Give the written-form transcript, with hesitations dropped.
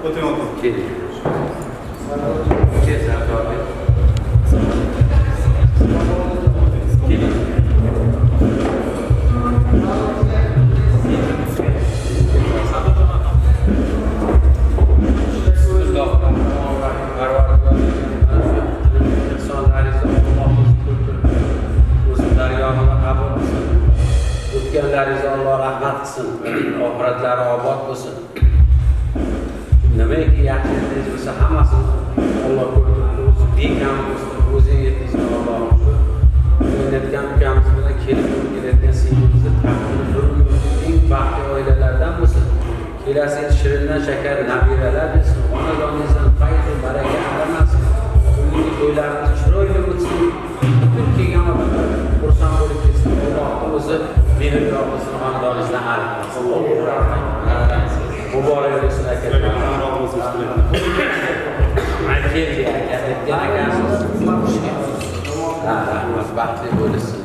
O'tiring, o'tiring. Keling. Kel, Sardorbek. Keling. O'tganlaringizni Alloh rahmat qilsin, oxiratlari obod bo'lsin. Nimaiki yaxshi etdingiz bo'lsa, hammasini Alloh ko'rdi. O'zi bekam o'zing etdingiz, Allohim shu o'ynatgan ukamiz bilan kelib kelayotgan singlimizni taqdiri bir eng baxtli oilalardan bo'lsin. Kelasi yil shirindan shakar nabiralar bersin, xonadoningizdan fayz va baraka arimasin. Bugungi to'ylarimiz chiroyli o'tsin. Butun kelgan odamlar xursand bo'lib ketsin. Allohning o'zi mehr yog'dirsin, xonadoningizdan arimasin. Muborak bo'lsin, aka. Keldi aka, aytgan akamiz. Rahmat, baxtli bo'lsin.